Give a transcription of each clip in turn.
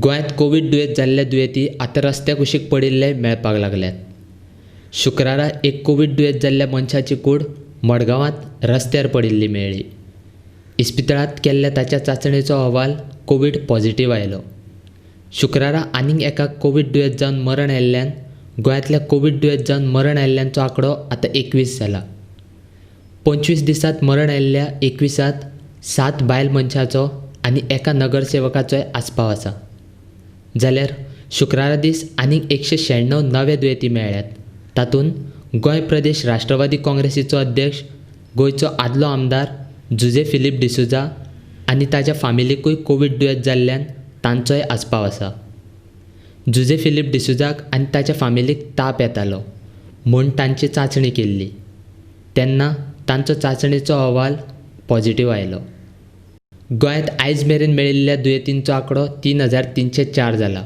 गोंयांत कोवीड दुयेंत जाल्ले दुयेंती आतां रस्त्या कुशीक पडिल्ले मेळपाक लागल्यात. शुक्रारा एक कोवीड दुयेंत जाल्ल्या मनशाची कूड मडगांवांत रस्त्यार पडिल्ली मेळ्ळी. इस्पितळांत केल्ल्या ताच्या चांचणेचो अहवाल कोवीड पॉझिटिव्ह आयलो. शुक्रारा आनीक एका कोवीड दुयेंत जावन मरण आयिल्ल्यान गोंयांतल्या कोवीड दुयेंत जावन मरण आयिल्ल्यांचो आंकडो आतां 21 जाला. 25 दिसांत मरण आयिल्ल्या 21 7 बायल मनशाचो आनी एका नगरसेवकाचोय आस्पाव आसा. जाल्यार शुक्रारा दीस आनीक 196 नवे दुयेंती मेळ्ळ्यात. तातूंत गोंय प्रदेश राष्ट्रवादी काँग्रेसीचो अध्यक्ष, गोंयचो आदलो आमदार जुझे फिलीप डिसोझा आनी ताच्या फामिलीकूय कोवीड दुयेंत जाल्ल्यान तांचोय आस्पाव आसा. जुझे फिलीप डिसोझाक आनी ताच्या फामिलीक ताप येतालो म्हूण तांची चांचणी केल्ली, तेन्ना तांचो चांचणेचो अहवाल पॉझिटिव्ह आयलो. गोंयांत आयज मेरेन मेळिल्ल्या दुयेंतींचो आंकडो 3304 जाला.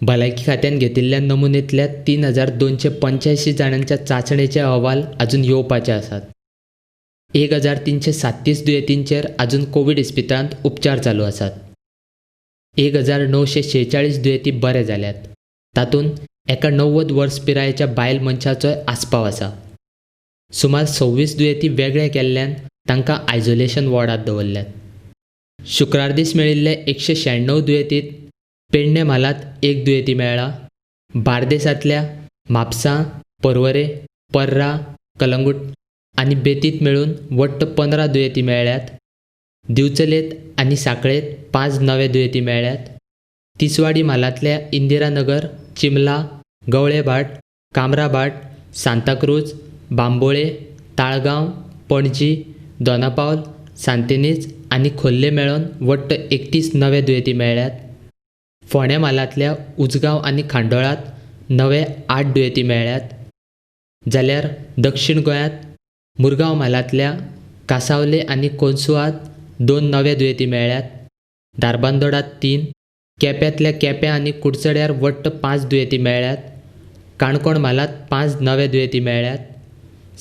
भलायकी खात्यान घेतिल्ल्या नमुनेंतल्या 3285 जाणांच्या चांचणेचे अहवाल अजून येवपाचे आसात. 1337 दुयेंतींचेर अजून कोवीड इस्पितळांत उपचार चालू आसात. 1946 दुयेंती बरे जाल्यात. तातूंत एका 90 वर्स पिरायेच्या बायल मनशाचोय आस्पाव आसा. सुमार 26 दुयेंती वेगळे केल्ल्यान तांकां आयसोलेशन वॉर्डांत दवरल्यात. शुक्रार दीस मेळिल्ले 196 दुयेंतीत पेडणे म्हालांत 1 दुयेंती मेळ्ळा. बार्देसांतल्या म्हापसा, पर्वरे, पर्रा, कलंगूट आनी बेतीत मेळून वट्ट 15 दुयेंती मेळ्ळ्यात. दिवचलेत आनी सांखळेत 5 नवे दुयेंती मेळ्ळ्यात. तिसवाडी म्हालांतल्या इंदिरानगर, चिमला, गवळेभाट, कामराभाट, सांताक्रूज, बांबोळे, ताळगांव, पणजी, दोनापावल, सांतिनेज आनी खोर्ले मेळून वट्ट 31 नवे दुयेंती मेळ्ळ्यात. फोंड्या म्हालांतल्या उजगांव आनी खांडोळांत नवे 8 दुयेंती मेळ्ळ्यात. जाल्यार दक्षिण गोंयांत मुरगांव म्हालांतल्या कांसावले आनी कोन्सुआत 2 नवे दुयेंती मेळ्ळ्यात. धारबांदोडात 3, केप्यांतल्या केप्यां आनी कुडचड्यार वट्ट 5 दुयेंती मेळ्ळ्यात. काणकोण म्हालांत 5 नवे दुयेंती मेळ्ळ्यात.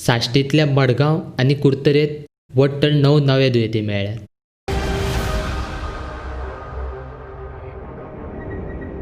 साश्टींतल्या मडगांव आनी कुडतरेंत वट्ट 9 नवे दुयेंती मेळ्ळ्यात.